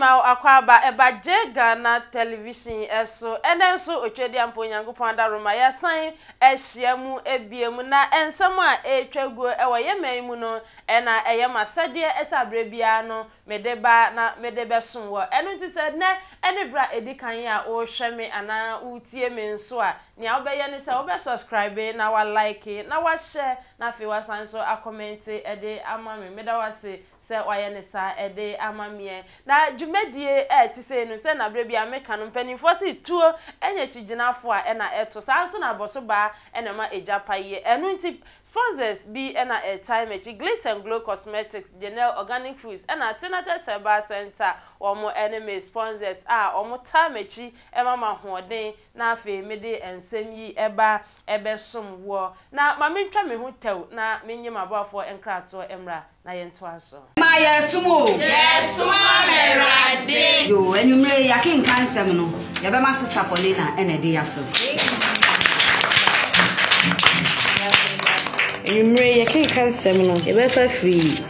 ma wo akwaaba ɛba J Ghana Television so. Ɛnɛ nso Otwedeampa Onyankopɔn adaworoma yɛasan ahyia mu biom na nsɛm a ɛretwa guo wɔ yɛn man yi mu no na ɛyɛ m'asɛdeɛ sɛ aberɛ biara no mede ba na mede bɛsom wɔ. Ɛno nti sɛ nnɛ ne berɛ a ɛdi kan a worehwɛ me anaa woretie me nso a, nea wobɛyɛ ne sɛ wobɛ subscribe na wa like na wa share na afei wasan nso akɔmɛnte de ama me. Meda wo ase sɛ wayɛ no saa de ama meɛ. Na dwumadie a ɛte sei no, sɛ na berɛ biara meka no, mpanimfoɔ se tuo nyɛ kyigyinafoɔ a ɛna ɛto, saa nso na abɔsobaa na ɛma egya pa yie. Ɛno nti sponsors bi na ɛtae m'akyi, Glit and Glow Cosmetics, Janelle Organic Foods, ɛna Tinatet Herbal Centre, wɔn ne me sponsors a wɔtaa m'akyi ma m'ahoɔden na afei mede nsɛm yi ba bɛsom woɔ. Na ma mentwa me ho tɛw na mennye m'aboafoɔ nkratoɔ mmra na yɛntoa so. Ma yɛsom o. Yɛsom Awurade. Yoo, anwummere yi yɛakenkan nsɛm no, yɛbɛma Sista Paulina na ɛde yɛafa mu. Anwummere yi yɛkenkan nsɛm no, yɛbɛfa firi.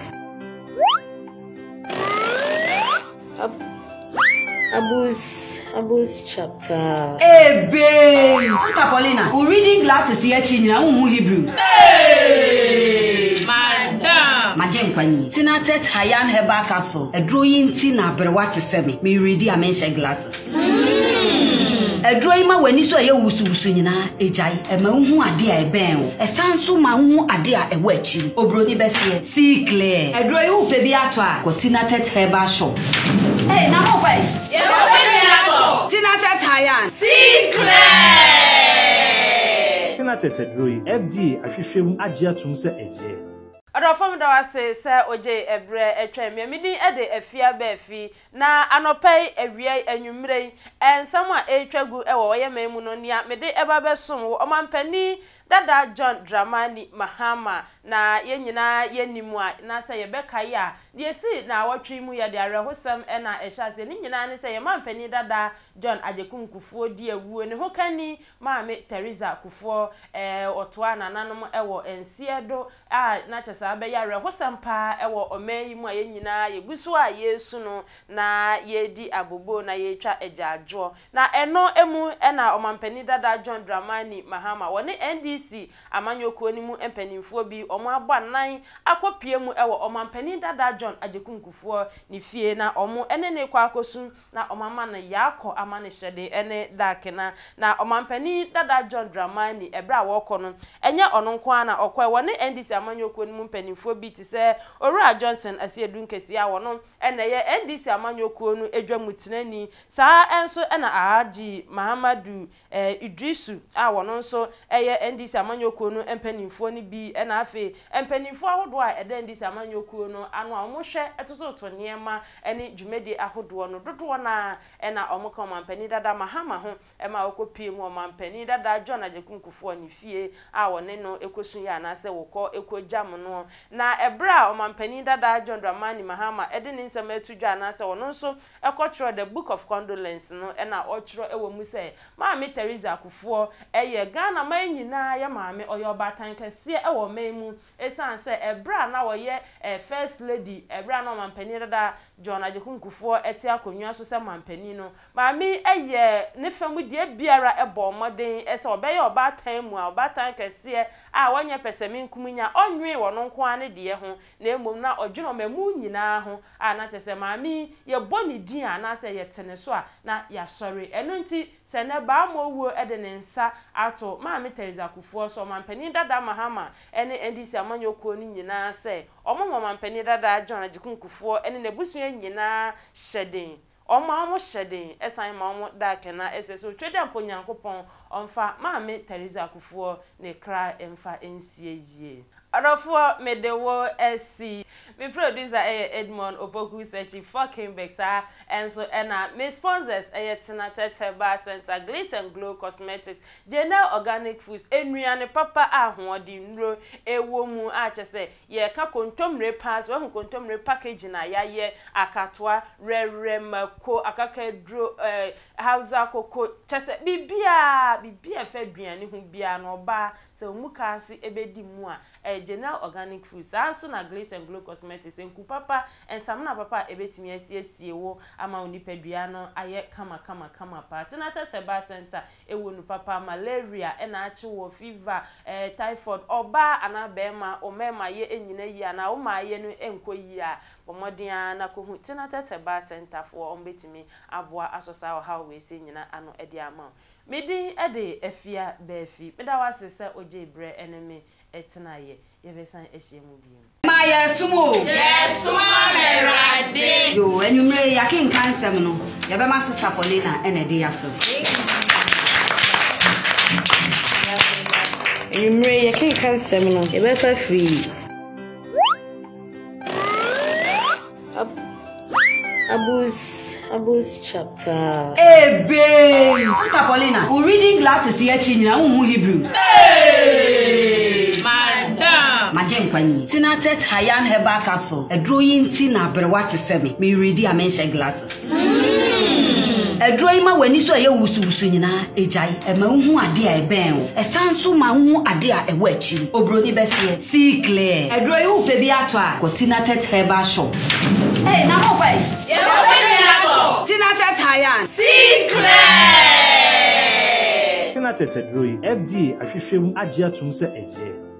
Abus Abus chapter. Ebee! Sister Paulina, wo reading glasses yi akyi nyinaa wonhu Hebrews. Hey! Madam! Magye nkwa nie. Tinatet Hayan Herbal Capsule, aduro yi nti na aberewa te sɛ me, me readi a menhyɛ glasses. Aduro yi ma w'ani so a ɛyɛ wusuwusu nyinaa gyae. Ɛma wohu ade a ɛbɛn wo. Ɛsan nso ma wohu ade a ɛwɔ akyiri. Oburoni bɛseɛ, see clear. Aduro yi wopɛ bi atɔ a, kɔ Tinatet Herbal Shop. Hey, na mo kɔ yi? Yɛkɔpɛ bi atɔ. Tinatet Hayan. See clear. Tinatet aduro yi, FDA ahwehwɛ mu agye atom sɛ ɛyɛ. Ɔdɔfo meda wo ase sɛ ogyee ɛberɛ twɛn me. Me din de Afia Baafi. Na anɔpa yi, awia yi, anwummerɛ yi, nsɛm a ɛretwa gu wɔ ɔyɛ man mu no, nea mede ɛba bɛsom wo, Ɔmanpanin dada John Dramani Mahama, na yɛn nyinaa yɛnim a, na sɛ yɛbɛkae a, deɛ ɛsii naawɔtwe yi mu yɛde awerɛhosɛm na ɛhyɛ aseɛ. Ne nyinaa ne sɛ yɛn manpanin dada John Agyekum Kufuor di awuo, ne hokani Maame Theresa Kufuor, ɔtoaa nananom wɔ nseɛ do a na kyerɛ sɛ abɛyɛ awerɛhosɛm paa wɔ ɔman yi mu a yɛn nyinaa yɛgu so a yɛresu no na yɛredi aboboo na yɛretwa agyaadwoɔ. Na ɛno mu na Ɔmanpanin dada John Dramani Mahama, wɔne NDC amanyɔkuo no mu mpanimfoɔ bi wɔn abɔ anan akɔpue mu wɔ Ɔmanpanin dada John Agyekum Kufuor ne fie na wɔn ne no rekɔ akɔsu na wɔama no Yaakɔ amannehyɛde ne Dakena. Na Ɔmanpanin dada John Dramani, ɛberɛ a wɔrekɔ no, ɛnyɛ ɔno nko ara na ɔkɔɛ, wɔne NDC amanyɔkuo no mu mpanimfoɔ bi te sɛ Owura Johnson Asiedu Nketia a ɔno na ɛyɛ NDC amanyɔkuo no dwamutenani, saa ara nso na Alhaji Mahamadu Iddrisu a wɔno nso yɛ NDC amanyɔkuo no mpaninfoɔ no bi na afei mpaninfoɔ ahodoɔ a ɛda NDC amanyɔkuo no ano a wɔhwɛ tototo nneɛma ne dwumadie ahodoɔ no dodoɔ no ara na wɔka Ɔmanpanin dada Mahama ho ma wɔkɔpue mu Ɔmanpanin dada John Agyekum Kufuor ne fie a wɔne no kɔsuiɛ anaasɛ wɔkɔ kɔgyam noɔ. Na ɛberɛ a Ɔmanpanin dada John Dramani Mahama de ne nsɛm reto dwa anaasɛ ɔno nso kɔtwerɛ The Book of Condolence no na ɔtwerɛ wɔ mu sɛ, Maame Theresa Kufuor yɛ Ghana man nyinaa yɛ maame, ɔyɛ ɔbaatan kɛseɛ wɔ ɔman mu ɛsiane sɛ ɛberɛ a na ɔyɛ First Lady, ɛberɛ a na Ɔmanpanin dada John Agyekum Kufuor te akonnwa so sɛ manpanin no, maame yi yɛɛ ne fa mu deɛ biara bɔɔ mmɔden sɛ ɔbɛyɛ ɔbaatan mua, ɔbaatan kɛseɛ a ɔnyɛ pɛsɛmenkominya, ɔnnwen ɔno nko ara ne deɛ ho na mmom na ɔdwene ɔmamu nyinaa ho a na kyerɛ sɛ maame yi yɛbɔ ne din a anaasɛ yɛte ne so a na yɛasɔre. Ɛno nti sɛ nnɛ Bammɔ wuo de ne nsa ato Maame Theresa Kufuor so, Ɔmanpanin dada Mahama ne NDC amanyɔ kuo no nyinaa sɛ wɔma Ɔmanpanin dada John Agyekum Kufuor ne n'abusua nyinaa hyɛ den, wɔma wɔn hyɛ den san ma wɔn da kɛna ɛsɛ sɛ otwa dɛ mpo Nyankopɔn ɔmfa Maame Theresa Kufuor ne kra mfa nsie yie. Ɔdɔfoɔ mede wo asi. Me producer yɛ Edmond Opoku Sechi Fockenberg saa nso na me sponsors yɛ Tena Tɛt Herbal Center, Glit and Glow Cosmetics, Janelle Organic Foods, nnuane papa a ahoɔden nnuro wɔ mu a kyerɛ sɛ yɛka kontommire paa sɛ woahu kontommire packaging a yɛayɛ, akatoa, werɛwerɛ, mako, akakaduro, eh, Hausa koko, kyerɛ sɛ biribiara, biribiara a ɛfa aduane ho biara no ɔbaa sɛ wo mukaase bɛdi mu a, Janelle Organic Foods, saa ara nso na Glit and Glow Cosmetics, nku papa, nsamena papa a ɛbɛtumi asiesie wo ama wo nipadua no ayɛ kama kama kama paa. Tena Tɛtɛ Bar Centre wɔ nu papa, malaria na akye woɔ, fever, typhoid, ɔbaa anaa barima, wo mmarima yɛ nnyina yie anaa wo mmaayɛ no nkɔ yie a, bɔ mmɔden ara na kɔhu Tena Tɛtɛ Bar Centre foɔ, wɔbɛtumi aboa asɔ saa ɔhaw wei sei nyina ano de ama wo. Me din de Afia Baafi. Meda wo ase sɛ wogyee berɛ ne me tenaeɛ. Yɛbɛsan ahyia mu bio. Ma yɛsom o. Yɛsom ama Awurade. Yoo, anwummere yi yɛakenkan nsɛm no, yɛbɛma Sista Paulina na ɛde afa mu. Anwummere yi yɛkenkan nsɛm no, yɛbɛfa afiri Abus Abus chapter. Ebee! Sister Paulina, wo reading glasses yi akyi nyinaa wonhu Hebrews. Hey! Madam! Magye nkwa ni. Tinatet Hayan Herbal Capsule, aduro yi nti na aberewa te sɛ me, me readi a menhyɛ glasses. Aduro yi ma w'ani so a ɛyɛ wusuwusu nyinaa gyae. Ɛma wohu ade a ɛbɛn wo. Ɛsan nso ma wohu ade a ɛwɔ akyiri. Oburoni bɛseɛ, see clear. Aduro yi wopɛ bi atɔ a, kɔ Tinatet Herbal Shop. Hey, na mo kɔ ɛ? Yɛkɔpɛ bi atɔ. Tinatet Hayan. See clear. Tinatet aduro yi, FDA ahwehwɛ mu agye atom sɛ ɛyɛ.